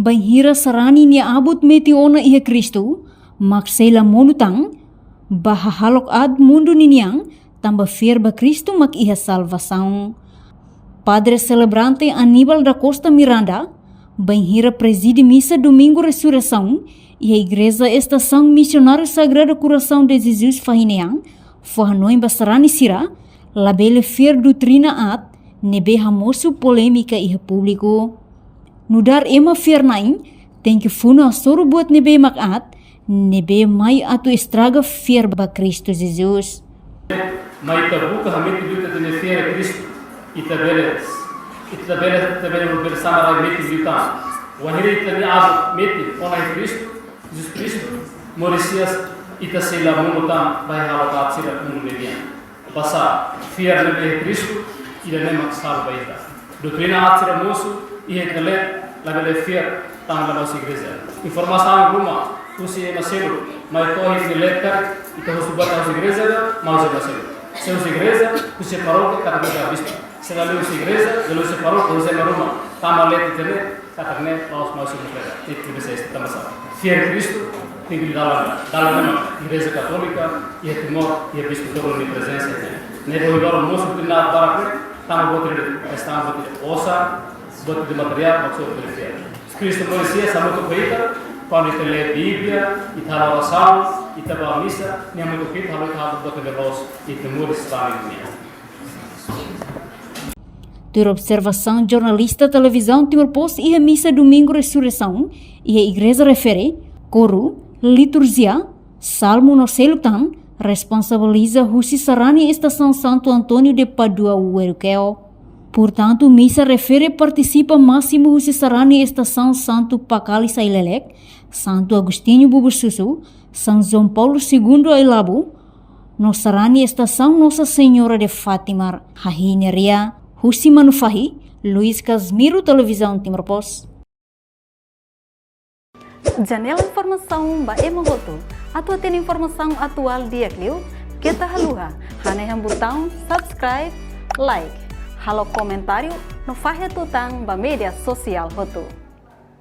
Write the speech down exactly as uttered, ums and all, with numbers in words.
Bainhira sarani nia abut metin ona iha Kristu, mak sei la monu tan, ba hahalok aat mundu ninian, tanba fiar ba Kristu mak iha salvasaun. Padre selebrante Aníbal da Costa Miranda, bainhira prezide misa Domingu Resureisaun, iha Igreja Estasaun Misionáriu Sagrado Coração de Jesus fahe nian, fó hanoin ba sarani sira, labele fiar doutrina aat, ne'ebé hamosu polémika iha públiku. Nu'udar ema fiar-na'in, tenke funu hasoru buat ne'ebé mak aat, ne'ebé mai atu estraga fiar ba Kristu Jesus. Mai ita buka hametin liután ita-nia fiar iha Kristu, ita bele, ita bele, ita bele, bele sama rai metin liután. Wainhira ita-nia abut metin ona iha Kristu, Jesus Kristu, moris hi'as ita sei la monu tan ba hahalok aat sira mundu ninian. Basá, fiar ne'ebé iha Kristu, ida-ne'e mak salva ita. Doutrina aat sira mosu, iha ita leet, labele fiar, tanba la husi igreja. Informasaun ruma, husi ema seluk, mai to'o iha ita leet karik, ita husu buat husi igreja, mai husi ema seluk. Se husi igreja, husi parókia, katak ita bispu. Se la husi igreja, la husi parókia, husi ema ruma. Tama leet ita-nia, katak ne'e, la'ós mai husi igreja. Ita bisa esta tama sa. Fiar Kristu, tenke dalan, dalan ne'e mak Igreja Katólika, iha Timor, iha bispu to'o nia prezensa ne'e. Ne'e bolu agora mosu tina barak ne'e, tanba buat ida, esta buat ida osan, buat ida materiál, maksud buat ida fiar. Kristu moris hi'as hamutuk ho ita, kuandu ita lee Bíblia, ita halo orasaun, ita bá misa, nia hamutuk ho ita, halo ita halo buat ida loos, ita moris ba nia. Tuir observasaun jornalista Televizaun Timor Post iha misa Domingu Resureisaun, iha igreja refere, koru, liturjia, salmu no seluk tan, responsabiliza husi sarani Estasaun Santu António de Pádua Uerukeo. Portantu, misa refere partisipa másimu husi sarani Estasaun Santu Pakali Sailelek, Santu Agostinho Bubususu, São João Paulo Segundo Ailabu, no sarani Estasaun Nossa Senhora de Fátima, Rainha Ria, husi Manufahi, Luis Casimiro, Televizaun Timor Post. Janela informasaun ba ema hotu. Atu hatene informasaun atuál di'ak liu, keta haluha hanehan butaun subscribe, like, halo komentáriu, no fahe tutan ba média sosiál hotu.